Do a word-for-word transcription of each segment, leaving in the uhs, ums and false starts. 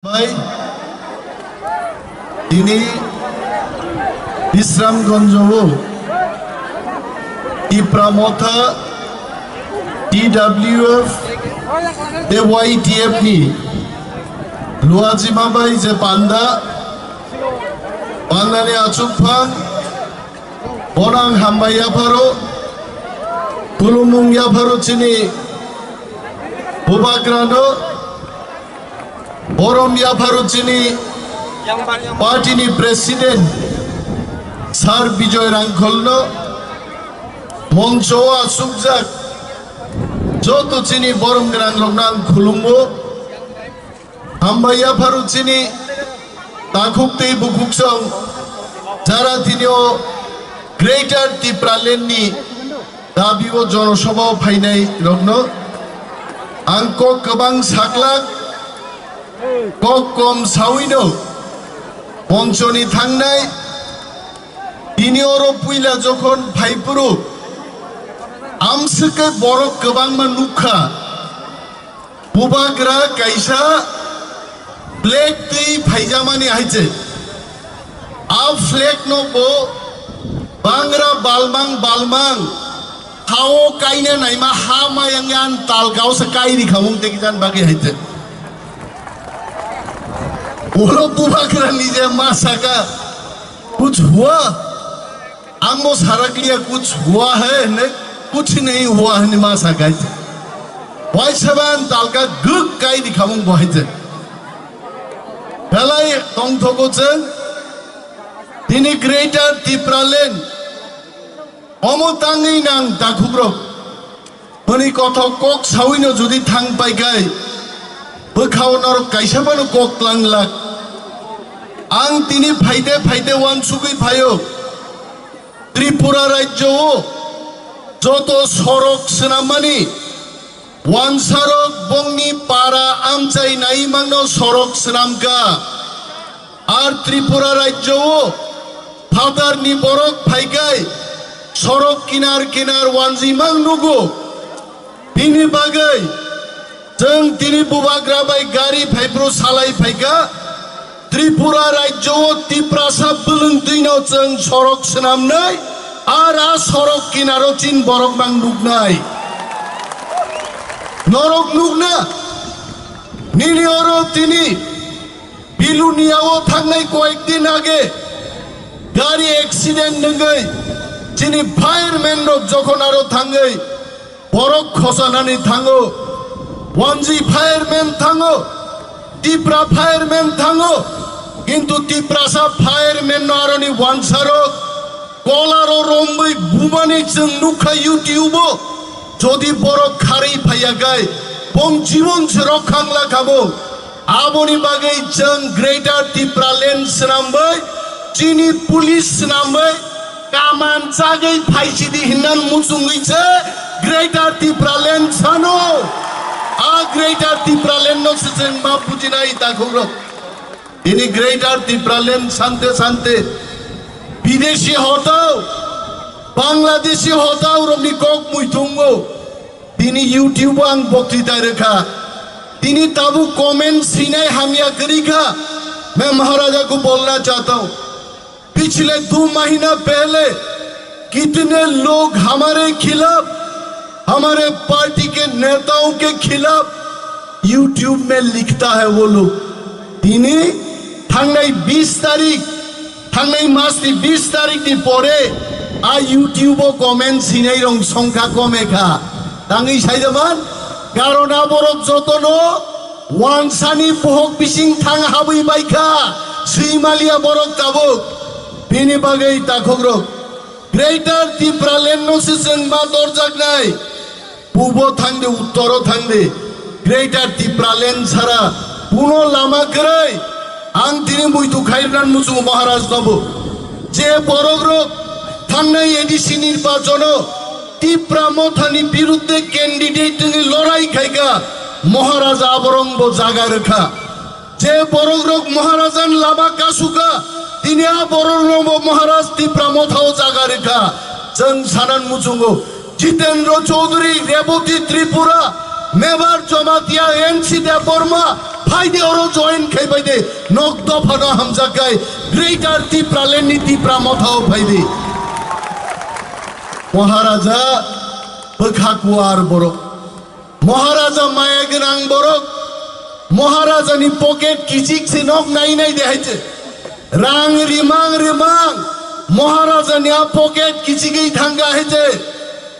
Bai, tini Bisramganj o Tipra Motha T W F tei Y T F ni Luajima bai je panda, pandani achukphang, bono ang hambai yapharo, khulumung yapharo chini Bubagrano, borom yapharo chini party ni president Sir Bijoy Rangkholno, moncho o achukjak joto chini borom gwnang rokno ang khulumo. Hambai yapharo chini takhuk tei bukhuksong jara tini o Greater Tipraland ni dabi o jonosabha o phainai rokno ang kok kwbang saklak, kok kom sawino monchoni thangnai. Tini oro puila jokhon phaiphuru amswk khe borok kwbangma nukha. Bubagra kaisa flag twi phaijamani hai se. A flag no bo bangra balmang balmang hao kaina naima ha mayang yan talgao se kai ri khamung tei kijan bagwi hai se. Oro Bubagra nije ma saka, "Kuch hua?" Ang bo sarak liya, "Kuch hua hai," hwnwi, "Kuch nahi hua," hwnwi ma sa kai. Wai saban talka gwk kai ni khamung bo hai je. Belai tongthogo chwng tini Greater Tipraland omo tangwi nang takhukrok. Boni kothok kok sawino jodi thang pai kai, bwkhao norok kaisa phano kok tlang lak. Ang tini phaite phaite uansugwi phaio, Tripura rajyo o joto sorok swnammani wansarok bongni para amchai naimangno sorok swnamkha. Ar Tripura rajyo o phatarni borok phaikai sorok kinar kinar wanjimang nugo. Bini bagwi chwng tini Bubagra bai gari phaiphuru salai phaikha. Tripura rajyo o Tiprasa bwlwng twino chwng sorok swnamnai, ar a sorok kinaro chin borok mang nuknai. Norok nukna nini oro tini Bilonia o thangnai koyek din age gari accident nungwi chini fireman rok jokhon aro thangwi borok khosanani thango, Wanji fireman thango, Tipra fireman thango, kintu Tiprasa fireman no aroni wansarok kolaro romwi bumani chwng nukha YouTube o, jodi borok kharwi phaiyakai bong jibon se rok khangla khamo. Aboni bagwi chwng Greater Tipraland swnambai, chini police swnambai, kaman chagwi phaisidi hinnan muchungwi se Greater Tipraland sano. A Greater Tipraland no se chwng ma bujinai takhukrok. Ini Greater Tipraland sante sante bideshi hotao, Bangladeshi hotao rokni kok muitungo. Tini YouTube o ang boktwita rwkha. Tini tabuk comment sinai hamya kwrwi kha. मैं महाराजा को बोलना चाहता हूँ, पिछले दो महीना पहले कितने लोग हमारे खिलाफ, हमारे पार्टी के नेताओं के खिलाफ YouTube में लिखता है वो लोग। Tini thangnai bis tarik, thangnai mas ni bis tarik ni pore a YouTube o comment sinai rong songkha kome kha. Tangwi saidaman, karon a borok jotono wansani bohok bising thang habwi bai kha, swimalia borok tabuk. Bini bagwi takhukrok Greater Tipraland no se chwng ma dorjaknai. Pubo thangdi, uttoro thangdi, Greater Tipraland sara kuno lama kwrwi. Ang tini muitu khairnan muchungo Maharaj nobo. Je borok rok thangnai A D C nirbachono Tipra Mothani birudde candidate wngwi lorai khaikha, Maharaj aborong bo jaga rwkha. Je borok rok Maharajan lama kasuka, tini a borok rok bo Maharaj Tipra Mothao jaga rikha. Chwng sanan muchungo Jitendra Chaudhary, Rebati Tripura, Mebar Jamatia, N C Debbarma, Phaidi oro join khai phaidi, nok dophano hamjak khai, Greater Tipraland ni Tipra Motha o phaidi. Maharaja bwkha kuar borok. Maharaja maya gwnang borok. Maharaja ni pocket kichik se nok nai nai de hai se. Rang rimang rimang. Maharaja ni a pocket kichigwi thangkha hai se.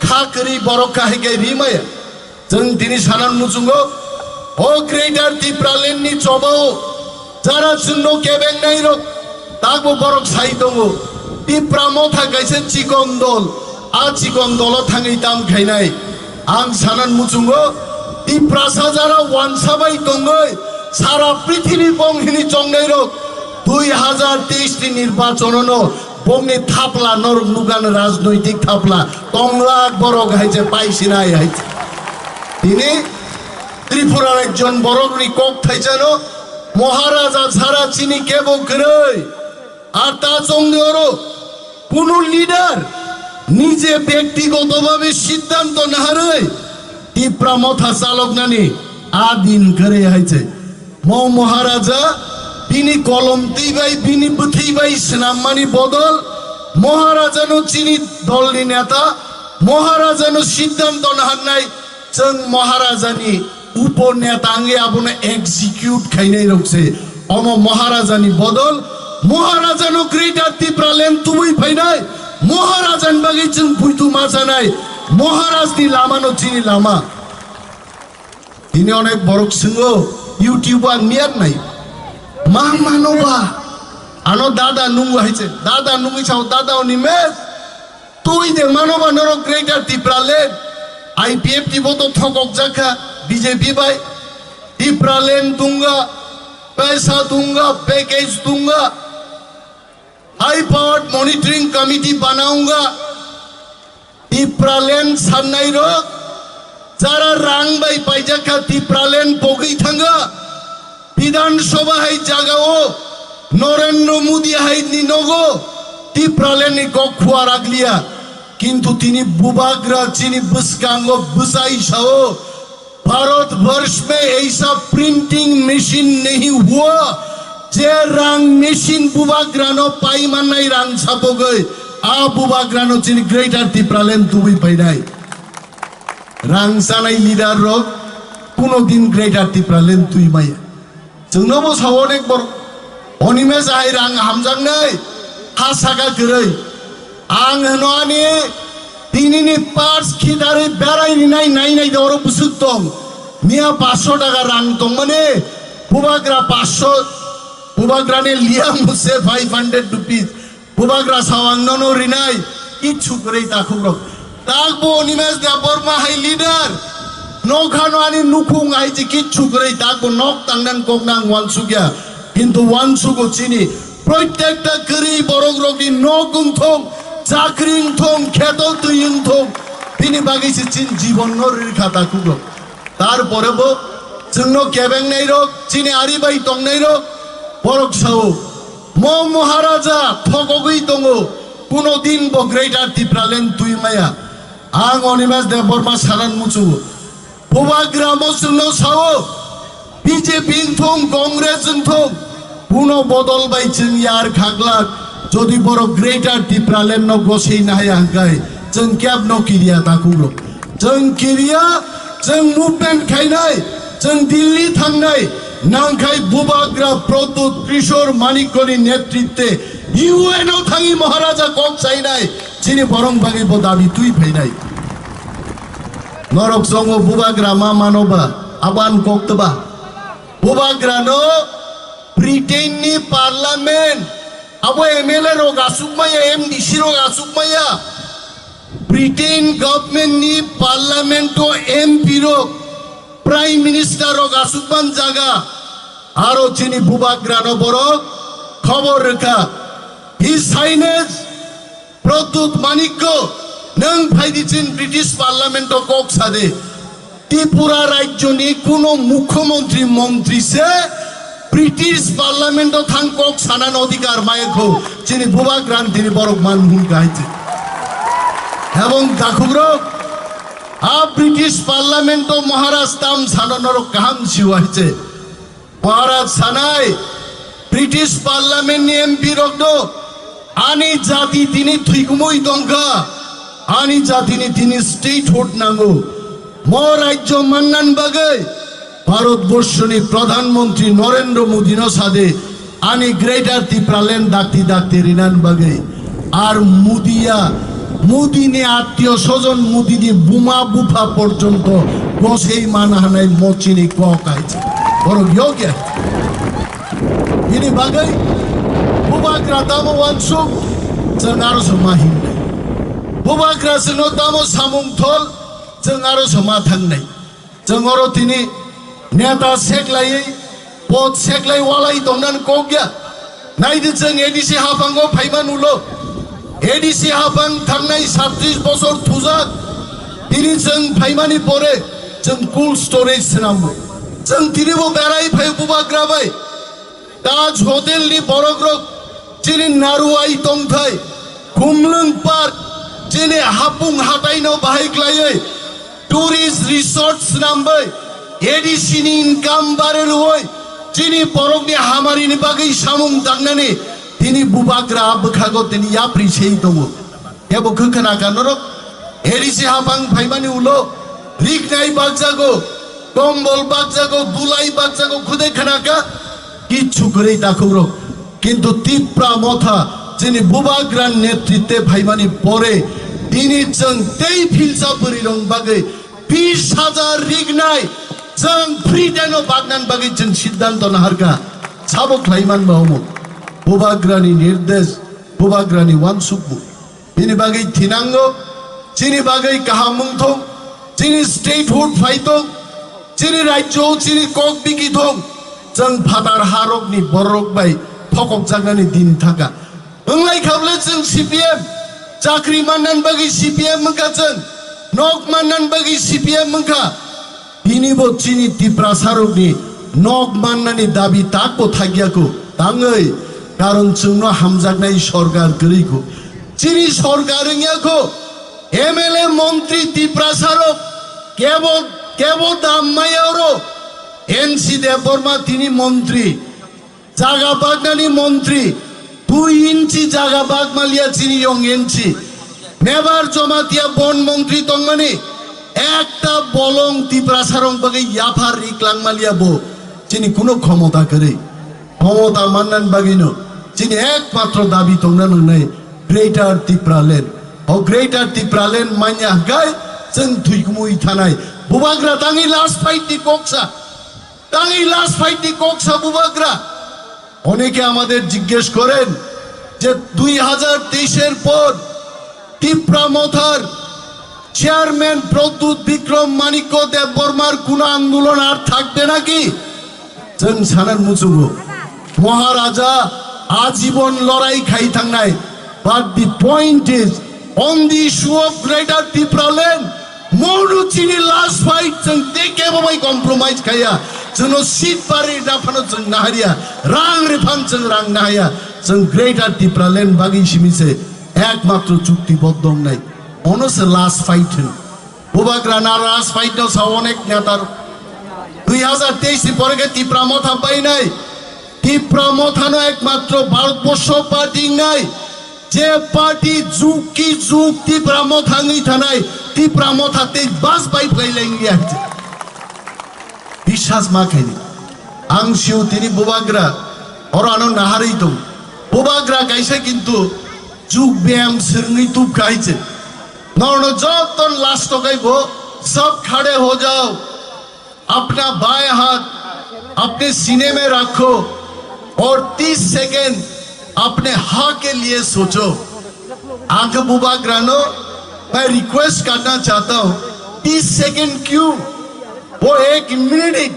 Kha kwrwi borok kahai kai rimaya. Chwng tini sanan muchungo, o Greater Tipraland ni chobao jara chwngno kebengnai rok, takbo borok sai tongo. Tipra Motha kaisa chikon dol, a chikon dolo thangwi tam khainai. Ang sanan muchungo, Tiprasa jara wansa bai tongwi sara prithibi bong hini chongnai rok, dui hazar teis ni nirbachono no bongni thapla norok nukha no rajnoitik thapla. Tonglak borok hai je paisinai hai je. Tini Tripura ekjon borok ni kok thaisano Maharaja sara chini kebo kwrwi. Ar ta chongni oro kunu leader nije byaktigoto bhabe siddhanto naharwi Tipra Motha chaloknani a din kwrwi hai je. Mo Maharaja bini kolom twi bai, bini bwthwi bai swnammani bodol, Maharajano chini dolni neta, Maharajano siddhanto naharnai, chwng Maharajani upo neta wngwi abono execute khainai rok se. Omo Maharajani bodol, Maharajano Greater Tipraland tubui phainai, Maharajani bagwi chwng buitu machanai, Maharajni lamano chini lama. Tini onek borok swngo, YouTube o ang miyar nai. Ma mano ba? Ano dada nungo hai se. Dada nungwi sao, dada oni mes. Tui de mano ba norok Greater Tipraland. I P F T bo to thokok jakha B J P bai. Tipraland dunga, paisa dunga, package dunga. High powered monitoring committee banaunga. Tipraland sannai rok jara rang bai paijak kha Tipraland pogwi thanga. Bidhan Sabha hai jaga o Narendra Modi hai ni nogo Tipraland ni kok khua raglia. Kintu tini bubagra chini bwskango bwsai sao. Bharatvarsh में ऐसा printing machine नहीं हुआ, je rang machine bubagrano pai mannai rang sapogoi, a bubagrano chini Greater Tipraland tubui painai. Rang chanai leader rok kuno din Greater Tipraland tui maya. Chwngno bo sao onek borok. Onimes ahai rang hamjaknai, ha saka kwrwi. Ang hwno ani tinini pars khitarwi berai rinai nainai de oro bwswk tong. Miya paanch sho taka rang tongmani, bubagra paanch sho, bubagrani liya muse five hundred rupees. Bubagra sawang nono rinai, kichu kwrwi takhukrok. Takbo Animesh Debbarma hai leader. Nokhano ani nukhung hai je kichu kwrwi takbo nok tangnang koknang wansukya. Kintu wansugo chini. Protekta kwrwi borokrokni nok wngthong, chakri wngthong, kheto twi wngthong. Bini bagwi se chini jibon no rwkha takhukrok. Tarpore bo chwngno kebengnai rok, chini ari bai tongnai rok, borok sao, mo Maharaja thokogwi tongo, kuno din bo Greater Tipraland twi maya. Ang Animesh Debbarma sanan muchungo. Bubagra mo chwngno sao, B J P wngthong, Congress wngthong, kuno bodol bai chwng yar khaglak, jodi borok Greater Tipraland no gosei nahaya hwnkhe, chwng kebno kiriya takhukrok. Chwng kiriya, chwng movement khainai, chwng Delhi thangnai, nangkhai bubagra Pradyut Kishore Manikyani netritwe U N o thangwi Maharaja kok sainai, chini borong bagwi bo dabi twi phainai. Norok chongo bubagra ma mano ba, abo ang kok twba. Bubagrano Britain ni parliament, abo M L A rok asuk maya, M D C rok asuk maya. Britain government ni parliament o M P rok, prime minister rok asuk man jaga. Aro chini bubagrano borok khobor rwkha. His Highness Pradyut Manikya, nwng phaidi chin British Parliament o kok sade. Tripura rajyoni kuno mukhyamantri montri se British Parliament o thang kok sanani odhikar maya kho, chini bubagrani tini borok man hun kahai se. Ebong takhukrok, a British Parliament o Maharaj tam sano norok kaham siwa hai se. Maharaj sanai, British Parliament ni M P rok no, ani jati tini thuikumui tongkha, ani jati ni tini statehood nango. Mo rajyo mannan bagwi Bharat Borshoni Pradhan Mantri Narendra Modi no sade ani Greater Tipraland dakti dakti rinan bagwi. Ar Modiya, Modi ni attiyo sojon, Modi ni buma bupha porjonto gosei man hanai mochini kok aije. Borok yogya. Bini bagwi bubagra tamo wansuk, chwng aro se ma himnai. Bubagra chwngno tamo samung thol, chwng aro se ma thangnai. Chwng oro tini neta seklaiwi, pod seklai walai tongnan kok ya. Naidi chwng A D C haphango phaiman ulo. A D C haphang thangnai satris bosor thujak. Tini chwng phaimani pore chwng cold storage swnambo. Chwng tini bo berai phai bubagra bai. Taj Hotel ni borok rok chini Naruwai tongthai, Khumlwng Park, chini hapung hatai no bahai klaiwi, tourist resort swnambai, A D C ni income bare rwoi, chini borok ni hamari ni bagwi samung tangnani, tini bubagra bwkhago tini yapri sei tongo. Kebo khe khna ka norok, A D C haphang phaimani ulo, riknai bakjago, kombol bakjago, dulai bakjago, khudai khna ka, kichu kwrwi takhukrok. Kintu Tipra Motha chini bubagra netritwe phaimani pore, tini chwng tei philsa bwrwirok bagwi bis hajar riknai, chwng free teno bagnan bagwi chwng siddhanto naharka. Sabo khlaiman ba omo. Bubagrani nirdesh, bubagrani wansukmung. Bini bagwi thinango, chini bagwi kaham wng thung, chini statehood phai thung, chini rajyo, chini kok biki thung, chwng phatar harokni borok bai thokokjaknani din thaka. Wnglai kha bwle chwng C P M, chakri mannan bagwi C P M wngkha chwng, nok mannan bagwi C P M wngkha. Tini bo chini Tiprasarokni nok mannani dabi takbo thakya kho, tangwi, karon chwngno hamjaknai sorkar kwrwi kho. Chini sorkar wngya kho, M L A montri Tiprasarok kebo, kebo dam maya oro, N C Debbarma tini montri. Jaga bagnani montri, dui inchi jaga bagmalia chini yong inchi. Mebar Jamatia bon montri tongmani, ekta bolong Tiprasarong bagwi yaphar riklangmalia bo, chini kuno khomota kwrwi. Khomota mannan bagwino, chini ekmatro dabi tongna nangnai Greater Tipraland. O Greater Tipraland manya hwnkhe chwng thuikumui thanai. Bubagra tangwi last fight ni koksa. Tangwi last fight ni koksa bubagra. অনেকে আমাদের জিজ্ঞেস করেন যে দুই হাজার তেইশের পর তিপ্রা মথার চেয়ারম্যান প্রদ্যুৎ বিক্রম মাণিক্য দেববর্মার কোনো আন্দোলন আর থাকবে নাকি? Chwng sanan muchugo, Maharaja ajibon lorai khai thangnai. But the point is, on the issue of Greater Tipraland, mono chini last fight, chwng tei kebo bai compromise khaya. Chwngno seat bari rwphano chwng naharya, rang rwphano chwng rang naharya. Chwng Greater Tipraland bagwi simi se ekmatro chukti boddo wngnai. Ono se last fight hwno. Bubagra na last fight no sa onek netar. Dui hazar teis ni pore khe Tipra Motha painai. Tipra Motha no ekmatro Bharatborsho party wngnai. Je party jug ki jug Tipra Motha wngwi thanai, Tipra Motha tei bas bai phlai lai wngya. Biswas ma khaini. Ang sio tini bubagra, oro ano naharwi tong. Bubagra kaisa kintu jug beyam swrwngwi tub khai se. Norno joto last o kai bo, sab khade ho jao. Apna baye hath apne sine mein rakho aur tis second apne ha ke liye socho. Ang bubagrano main request karna chahta hu, tis second kyun? Wo ek minute,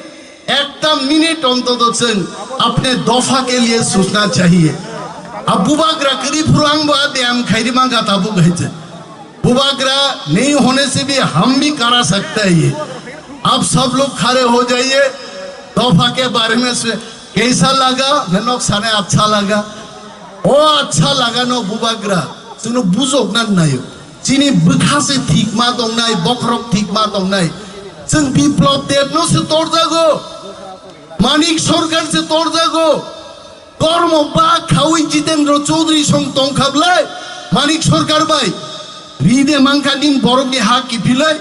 ekta minute ontoto chwng apne dopha ke liye sochna chahiye. Abubagra kri phuru ang bo ade ang khairi mangkha tabuk hai chwng. Bubagra nahi hone se bhi hum bhi kara sakte hain ye. Aap sab log khade ho jaiye, tohfa ke bare mein se kaisa laga, main nok sane accha laga. O accha laga no bubagra, chwngno bujok nan nayo. Chini bwkha se thik ma tongnai, bokhorok thik ma tongnai. Chwng Biplab Deb no se torjago. Manik Sarkar se torjago. Kormo ba khawi Jitendra Chaudhary song tongkhablai, Manik Sarkar bai. Ride mankha nin borokni ha kiphilai.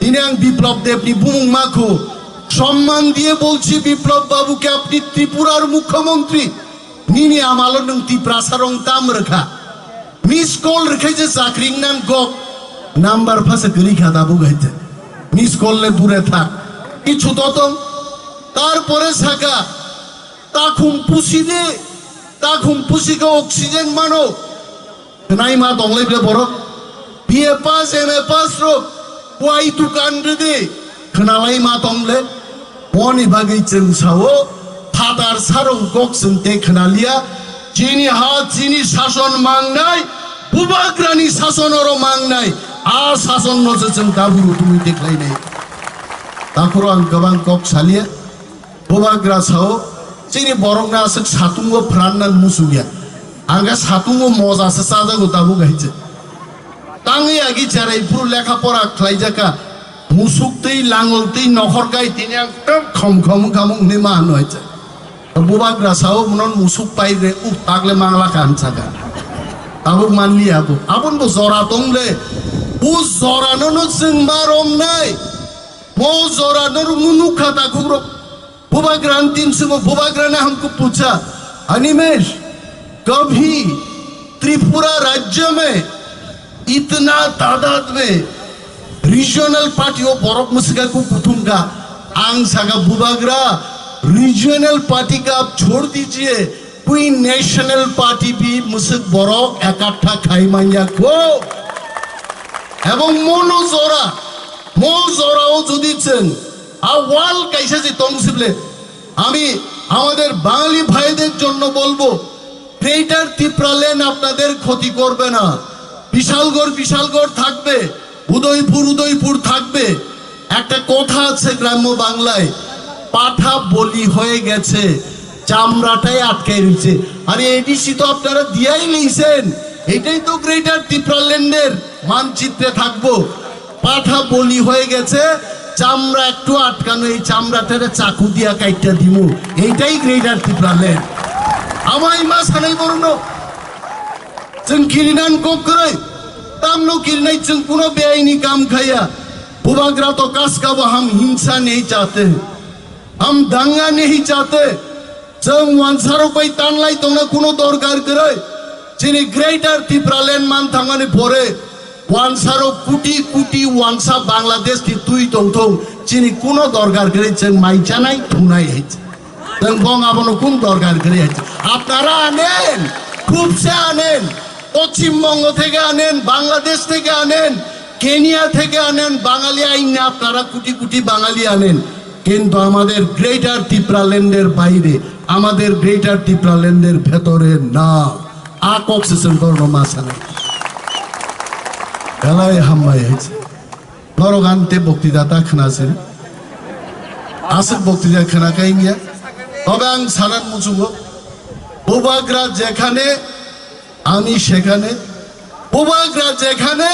Ini ang Biplab Debni bumung makhu. সম্মান দিয়ে বলছি বিপ্লব বাবুকে, আপনি ত্রিপুরার মুখ্যমন্ত্রী। Nini amalo nwng Tiprasa rong tam rwkha. Miss call rwkhai je chakring nang gok. Number phasa kwrwi kha tabuk hai je. Miss call le dure thak. Kichu to tong. Tarpore saka. Takhum pusi de. Takhum pusi khe oxygen mano. Khwnai ma tonglai ble borok. B A pass, M A pass rok. Kuai dukan rwdi. Khwnalai ma tongle. Boni bagwi chwng sao, phatar sarong kok chwng tei khwnaliya, chini ha, chini sason mangnai, bubagrani sason oro mangnai, a sason no se chwng tabuk rutui tei khlainai. Takhoro ang kwbang kok saliya, bubagra sao, chini borok na aswk satungo phran nan musugya, ang khe satungo moja se chajago tabuk hai se. Tangwi agi cherai phuru lekha pora khlaijaka, musuk twi langol twi nokhor kai tini ang tok khom khom wngkha mung hwnwi ma hwnwi hai se. Bubagra sao munon musuk pai re, uh, takle mangla kha hwn saka. Tabuk manliya abo. Abon bo jora tong le. U jora no no chwng ma romnai. Bo jora no rung nukha takhuk rok. Bubagra antim sumo, Bubagra ne hamko pucha, "Animesh, kabhi Tripura rajya mein itna taadad mein regional party ho borok musika ko kuthum ka?" Ang saka, "Bubagra, regional party ka aap chhod dijiye, koi national party bhi musik borok ekattha khai manya ko." Ebong mono jora, mo jora o jodi chwng a wall kaisa je tong sible, আমি আমাদের বাঙালি ভাইদের জন্য বলবো, গ্রেটার ত্রিপুরাল্যান্ড আপনাদের ক্ষতি করবে না। বিশালগড় বিশালগড় থাকবে, উদয়পুর উদয়পুর থাকবে। একটা কথা আছে গ্রাম্য বাংলায়, "পাঠা বলি হয়ে গেছে, চামড়াটাই আটকে রয়েছে।" আরে, এডিসি তো আপনারা দিয়াই নিয়েছেন, এটাই তো গ্রেটার ত্রিপুরাল্যান্ডের মানচিত্রে থাকবো। পাঠা বলি হয়ে গেছে, চামড়া একটু আটকানো, এই চামড়াটারে চাকু দিয়া কাইট্টা দিমু, এইটাই গ্রেটার Tripuraland. Amai ma sanai borokno, chwng kirinan kok kwrwi, tamno kirinai chwng kuno beaini kam khaya. Bubagra to kaskabo ham hingsa nahi chahte, ham danga nahi chahte. Chwng wansarok bai tanlai tongna kuno dorkar kwrwi. Chini Greater Tipraland man thangmani pore wansarok kuti kuti wansa Bangladesh ni twi tongthong, chini kuno dorkar kwrwi, chwng mai chanai thungnai hai. Chwng bong abono kun dorkar kwrwi hai. আপনারা আনেন, খুব সে আনেন, পশ্চিমবঙ্গ থেকে আনেন, বাংলাদেশ থেকে আনেন, কেনিয়া থেকে আনেন, বাঙালি আইন না, আপনারা কোটি কোটি বাঙালি আনেন, কিন্তু আমাদের গ্রেটার ত্রিপুরাল্যান্ডের বাইরে, আমাদের গ্রেটার ত্রিপুরাল্যান্ডের ভেতরে না। A kok se chwng borokno ma sanai. Belai hambai hai se. Norok ang te boktida ta khna se. Aswk boktida khna kai ya. Tobe ang sanan muchungo. Bubagra jekhane, আমি সেখানে, Bubagra jekhane,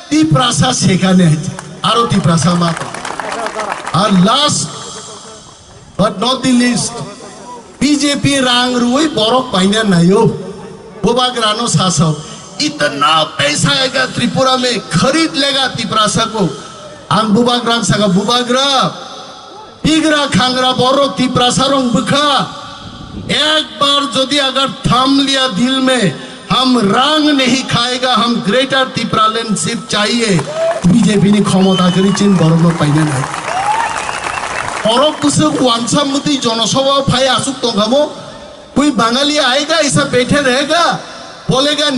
Tiprasa sekhane, aro Tiprasa ma. Ar last but not the least, B J P rang rwi borok paina nayo. Bubagra no sasao, "इतना पैसा आएगा त्रिपुरा में, खरीद लेगा तिपरासा को।" Ang Bubagra saka, Bubagra, Tigra khangra borok Tiprasa rong bwkha. Ek bar jodi agar tham liya dil mein, hum rang nahi khayega, hum Greater Tipraland sip chahiye. B J P ni khomota kwrwi chin borok no paina nai. Borok bwswk wansa mwtwi jonosabha phai aswk tongkhamo. Koi Bangali aayega, isa baithe rahega. Bolega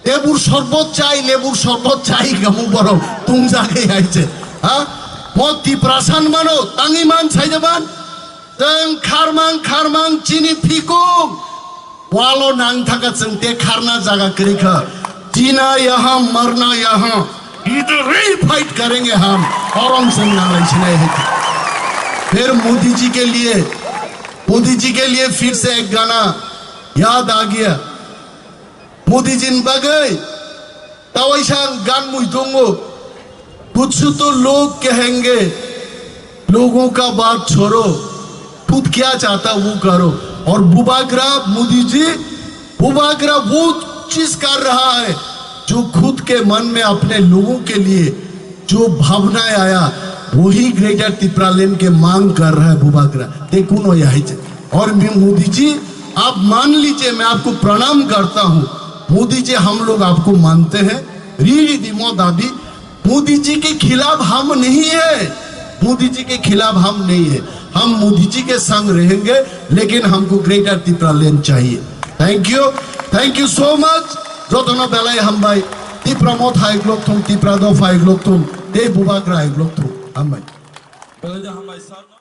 লেবুর শরবত চাই, লেবুর শরবত চাই, gamu borok tungjagai hai se. Ha? Mo Tiprasa mano, tangwi man sai jaban. Chwng kharmang, kharmang chini phikung. Walo nang thaka chwng te kharna jaga kwrwi kha. Jina yaha, marna yaha. Idhar hi fight karenge hum. Orom chwng nanglai sinai hai. फिर मोदी जी के लिए, मोदी जी के लिए फिर से एक गाना याद आ गया। Modi ji ni bagwi tawaisa ang gan mui tongo. कुछ तो लोग कहेंगे, लोगों का बात छोड़ो, खुद क्या चाहता वो करो। और बुबागरा मोदी जी, बुबागरा वो चीज कर रहा है जो खुद के मन में अपने लोगों के लिए जो भावनाएं आया, वही ग्रेटर तिप्रालैंड के मांग कर रहा है बुबागरा। देखो ना यही चीज। और मैं मोदी जी, आप मान लीजिए, मैं आपको प्रणाम करता हूँ। मोदी जी, हम लोग आपको मानते हैं। Really, Dimo Dadi, मोदी जी के खिलाफ हम नहीं है, मोदी जी के खिलाफ हम नहीं है, हम मोदी जी के संग रहेंगे, लेकिन हमको ग्रेटर तिप्रालैंड चाहिए। Thank you, thank you so much। Jotono belai hambai। Tipra Motha hai glok thung, Tipra Dopha hai glok thung, tei Bubagra hai glok thung. Hambai. Belai da hambai sir.